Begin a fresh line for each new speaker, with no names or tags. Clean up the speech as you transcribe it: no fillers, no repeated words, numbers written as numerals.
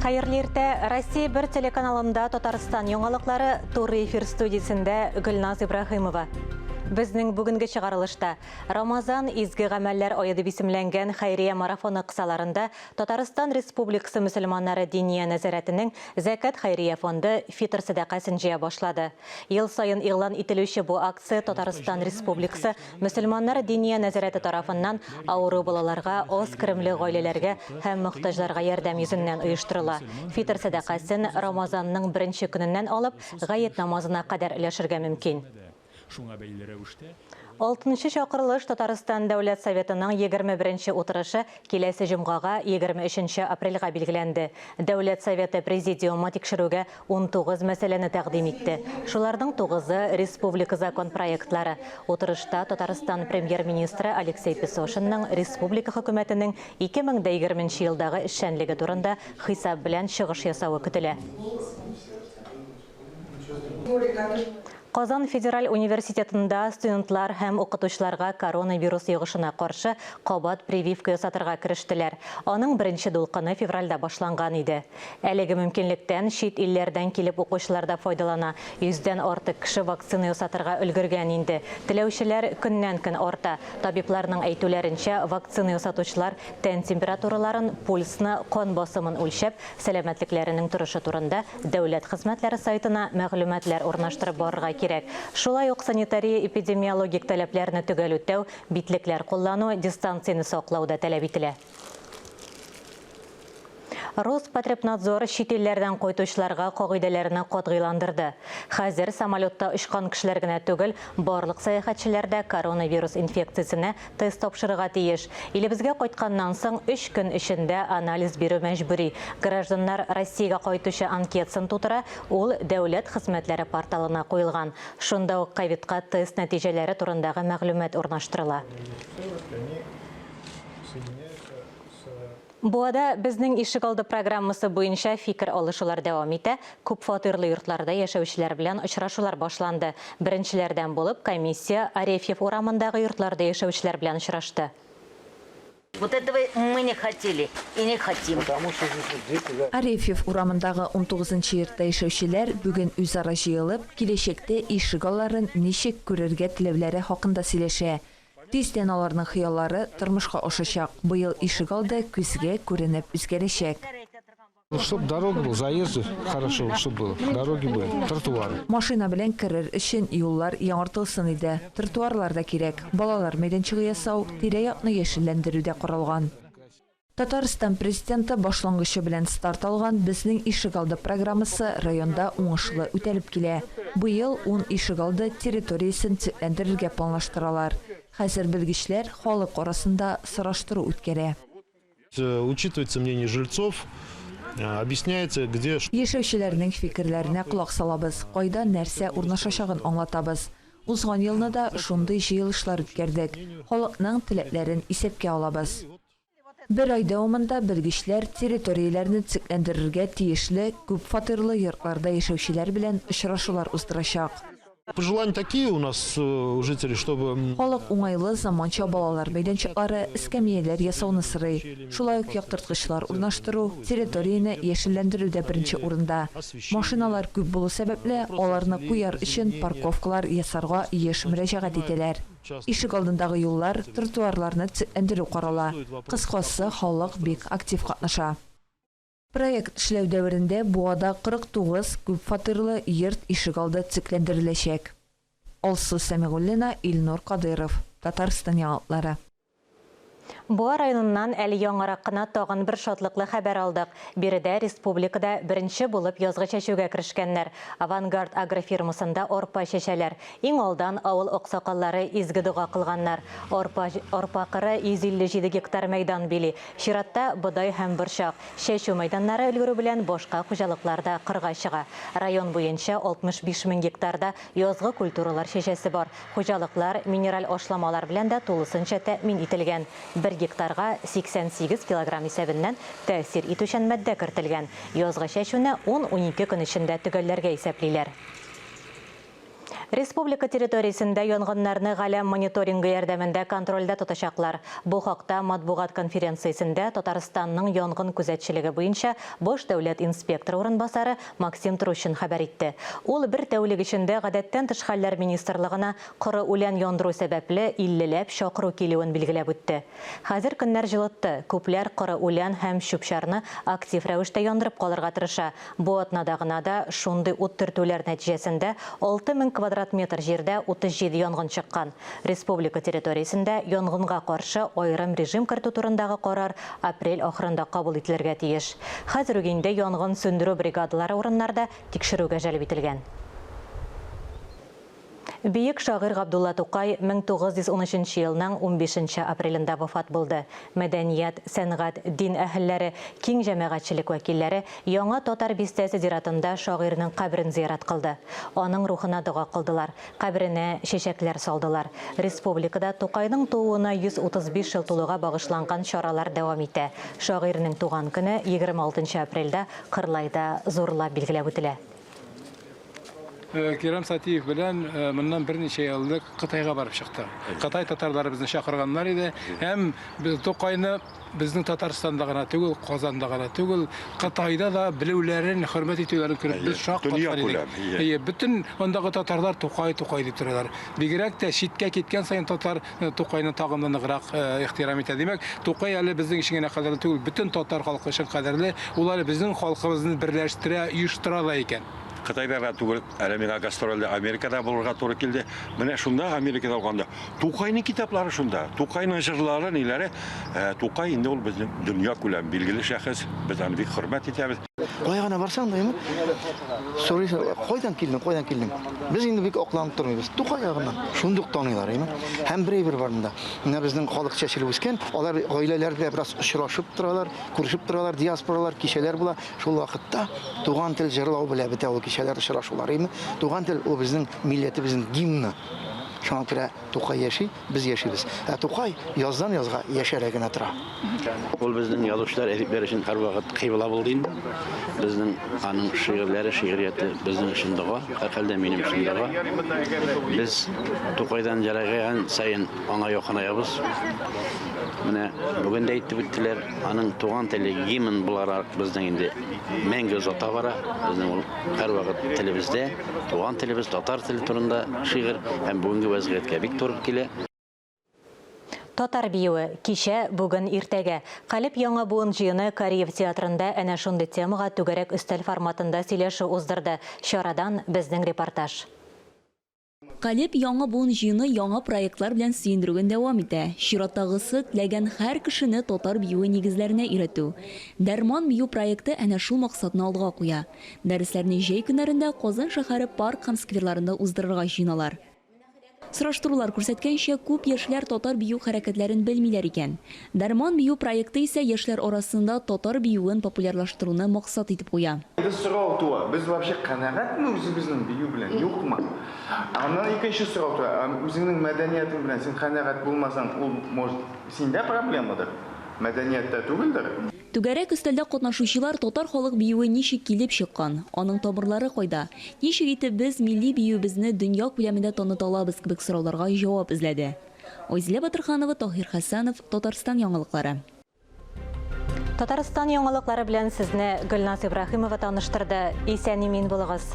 Хәерле иртә! Россия бер телеканалында Татарстан яңалыклары туры эфир студиясендә Гөлназ Ибраһимова. Безнең бүгенге чыгарылышта Рамазан изге гамәлләр ае дип исемләнгән хәйрия марафоны кысаларында Татарстан Республикасы мөселманнары Диния нәзарәтенең Зәкят хәйрия фонды фитыр сәдакасын җыя башлады. Ел саен игълан ителүче бу акция Татарстан Республикасы мөселманнар Диния нәзарәте тарафыннан авыру балаларга, аз керемле гаиләләргә һәм мохтаҗларга ярдәм йөзеннән оештырыла. Фитыр сәдакасын Рамазанның беренче көненнән алып гает намазына кадәр өләшергә мөмкин.
Шуңа бәйле рәвештә.
Алтынчы чакырылыш Татарстан Дәүләт Советының 21 нче утырышы киләсе җомгага, 23 нче апрельгә билгеләнде. Дәүләт Советы Президиумы тикшерүгә 19 мәсьәләне тәкъдим итте. Шуларның тугызы, республика закон проектлары. Утырышта Татарстан Премьер-министры Алексей Песошинның республика Хөкүмәтенең 2020 нче елдагы эшчәнлеге турында хисап белән чыгыш ясавы көтелә. Казан федераль университетында студентлар һәм укытучыларга коронавирус йогышына каршы кабат прививка ясатырга керештеләр. Аның беренче дулкыны февральдә башланган иде. Әлеге мөмкинлектән чит илләрдән килеп укучылар да файдалана. Йөздән артык кеше вакцина ясатырга өлгергән инде. Теләүчеләр көннән-көн арта. Табибларның әйтүләренчә, вакцина ясатучылар тән температураларын, пульсны, кан басымын үлчәп, Сәламәтлекләренең торышы турында Дәүләт хезмәтләре сайтына мәгълүматлар урнаштырып барырга кирәк. Шулай ук санитария-эпидемиологик таләпләрне төгәл үтәү, битлекләр куллану, дистанцияне саклау да таләп ителә. Роспотребнадзор чит илләрдән кайтучыларга кагыйдәләрне катгыйландырды. Хәзер самолетта очкан кешеләр генә түгел, барлык сәяхәтчеләр дә коронавирус инфекциясенә Тест тапшырырга тиеш. Илебезгә кайтканнан соң өч көн эчендә анализ бирү мәҗбүри. Гражданнар Россиягә кайтучы анкетасын тутыра, ул Дәүләт хезмәтләре порталына куелган. Шунда ук ковидка тест нәтиҗәләре турындагы мәгълүмат урнаштырыла. Буада Безнең ишегалды программасы буенча фикер алышулар дәвам итә, күпфатирлы йортларда яшәүчеләр белән очрашулар башланды. Беренчеләрдән булып комиссия Арефьев урамындагы йортларда яшәүчеләр белән очрашты.
Вот этого мы не хотели и не хотим.
Арефьев урамындагы унтугызынчы йортта яшәүчеләр бүген үзара җыелып, киләчәктә ишегалларын ничек күрергә теләүләре хакында сөйләшә. Тиздән аларның хыяллары тормышка ашачак, быел ишегалды күзгә күренеп үзгәрәчәк.
Чтоб дорога был, заезды хорошо, чтоб было, дороги были, тротуары.
Машина белән керер өчен юллар яңартылсын иде. Тротуарлар да кирәк. Балалар мәйданчыгы ясау, тирә-якны яшелләндерү дә каралган. Татарстан Президенты башлангычы белән старт алган Безнең ишегалды программасы районда уңышлы үтәлеп килә. Быел ун ишегалды территориясен төзекләндерергә планлаштыралар. Хәзер белгечләр халык арасында сораштыру үткәрә.
Учитывается мнение жильцов, объясняется, где.
Яшәүчеләрнең фикерләренә колак салабыз, кайда нәрсә урнашачагын аңлатабыз. Узган елны да шундый җыелышлар үткәрдек. Халыкның теләкләрен исәпкә алабыз. Бер ай дәвамында белгечләр территорияләрне төзекләндерергә тиешле күп фатирлы йортларда яшәүчеләр белән очрашулар уздырачак.
Пожелания такие у нас у жителей, чтобы.
Халык уңайлы, заманча балалар мәйданчыклары, эскәмияләр ясауны сорый. Шулай ук яктырткычлар урнаштыру, территорияне яшелләндерү дә беренче урында. Машиналар күп булу сәбәпле, аларны куяр өчен парковкалар ясарга еш мөрәҗәгать итәләр. Ишек алдындагы юллар, тротуарларны төзекләндерү карала. Кыскасы, халык бик актив катнаша. Проект эшләү дәверендә Буада 49 күпфатирлы йорт ишегалды төзекләндереләчәк. Алсу Сәмигуллина, Илнур Кадыйров, Татарстан яңалыклары.
Буа районыннан әле яңарак кына тагын бер шатлыклы хәбәр алдык. Биредә республикада беренче булып язгы чәчүгә керешкәннәр. Авангард агрофирмасында арпа чәчәләр. Иң алдан авыл аксакаллары изге дога кылганнар. Арпа, арпа кыры 157 гектар мәйдан били. Чиратта, бодай һәм борчак. Чәчү мәйданнары өлгерү белән башка хуҗалыклар да кырга чыга. Район буенча 65 мең гектарда язгы культуралар чәчәсе бар. Хуҗалыклар минераль ашламалар белән дә тулысынча тәэмин ителгән. Бер гектарга 88 килограмм исәбеннән тәэсир итүчән матдә кертелгән. Язгы чәчүне ун-унике көн эчендә төгәлләргә исәплиләр. Республика территориясендә янгыннарны галәм мониторингы ярдәмендә контрольдә тотачаклар. Бу хакта матбугат конференциясендә Татарстанның янгын күзәтчелеге буенча баш дәүләт инспекторы урынбасары Максим Трущин хәбәр итте. Ул бер тәүлек эчендә Гадәттән тыш хәлләр министрлыгына коры үлән яндыру сәбәпле иллеләп чакыру килүен билгеләп үтте. Хәзер көннәр җылытты, күпләр коры үлән һәм чүп-чарны актив рәвештә яндырып калырга тырыша. Бу атнада гына да шундый ут төртүләр нәтиҗәсендә 6000 квадрат метр җирдә 37 янгын чыккан. Республика территориясендә янгынга каршы аерым режим кертү турындагы карар апрель ахырында кабул ителергә тиеш. Хәзер үк инде янгын сүндерү бригадалары урыннарда тикшерүгә җәлеп ителгән. Бөек шагыйрь Габдулла Тукай 1913 елның унбишенче апрелендә вафат булды. Мәдәният, сәнгать, дин әһелләре, киң җәмәгатьчелек вәкилләре Яңа Татар бистәсе зиратында шагыйрьнең каберен зиярат кылды. Аның рухына дога кылдылар, каберенә чәчәкләр салдылар. Республикада Тукайның тууына 135 ел тулуга багышланган чаралар дәвам итә. Шагыйрьнең туган көне 26 апрельдә Кырлайда зурлап билгеләп үтелә.
Кирам Сатиев белән моннан берничә ел элек Кытайга барып чыктык. Кытай татарлары безне чакырганнар иде. Һәм без Тукайны безнең Татарстанда гына түгел, Казанда гына түгел, Кытайда да белүләрен, хөрмәт итүләрен күреп без шаккаткан идек. Әйе, бөтен андагы татарлар Тукай, Тукай дип торалар. Бигрәк тә читкә киткән саен татар Тукайны тагын да ныграк ихтирам итә. Димәк, Тукай әле безнең өчен генә кадерле түгел, бөтен татар халкы өчен кадерле. Ул әле безнең халкыбызны берләштерә, оештыра да икән.
Кытайда да түгел, әле миңа гастрольдә Америкада булырга туры килде. Менә шунда Америкада булганда Тукайның китаплары шунда, Тукайның җырлары, ниләре. Ә, Тукай инде ул безнең дөнья күләм билгеле шәхес, без аны бик хөрмәт итәбез.
Кая гына барсаң да, сорыйсың, кайдан килдең, кайдан килдең? Без инде бик акланып тормыйбыз. Тукай ягыннан. Шундук таныйлар, әйме? Һәм бер әйбер бар монда. Менә безнең халык чәчелеп үскән, алар гаиләләр белән бераз очрашып торалар, күрешеп торалар, диаспоралар, кичәләр була. Шул вакытта туган тел җырлау белә бетә ул кичәләр, очрашулар. Әйме? Туган тел ул безнең милләтебезнең гимны. Шуңа күрә Тукай яши, без яшибез. Ә Тукай яздан язга яшәрә генә тора.
Ул безнең язучылар, әдипләр өчен һәрвакыт кыйбла булды инде. Безнең аның шигырьләре, шигърияте безнең өчен дога, һәрхәлдә минем өчен дога. Без Тукайдан ерагайган саен аңа якынаябыз. Менә бүген дә әйтеп үттеләр, аның туган теле гимн буларак безнең инде мәңге озата бара. Безнең ул һәрвакыт телебездә, туган телебез, татар теле турында шигырь һәм бүгенге вәзгыятькә бик туры килә.
Татар биюе, кичә, бүген, иртәгә. Калеб яңа буын җыены Кариев театрында әнә шундый темага түгәрәк өстәл форматында сөйләшү уздырды. Чарадан безнең репортаж.
Калеб яңа буын җыены яңа проектлар белән сөендерүен дәвам итә. Чираттагысы, теләгән һәр кешене татар биюе нигезләренә өйрәтү. Дәрман бию проекты әнә шул максатны алга куя. Дәресләрне җәй көннәрендә Казан шәһәре парк һәм скверларында уздырырга җыеналар. Сораштырулар күрсәткәнчә, күп яшьләр татар бию хәрәкәтләрен белмиләр икән. Дәрман бию проекты исә яшьләр арасында татар биюен популярлаштыруны максат итеп куя.
Инде сорау туа, без вообще канәгатьме үзебезнең бию белән, юкмы? Аннан икенче сорау туа, ә үзеңнең мәдәниятең белән син канәгать булмасаң, ул, может, синдә проблемадыр, мәдәнияттә түгелдер?
Түгәрәк өстәлдә катнашучылар татар халык биюе ничек килеп чыккан, аның тамырлары кайда, ничек итеп без милли биюебезне дөнья күләмендә таныта алабыз кебек сорауларга җавап эзләде. Айзилә Батырханова, Таһир Хәсәнов, Татарстан яңалыклары.
Татарстан яңалыклары белән сезне Гөлназ Ибраһимова таныштырды. Исән-имин булыгыз!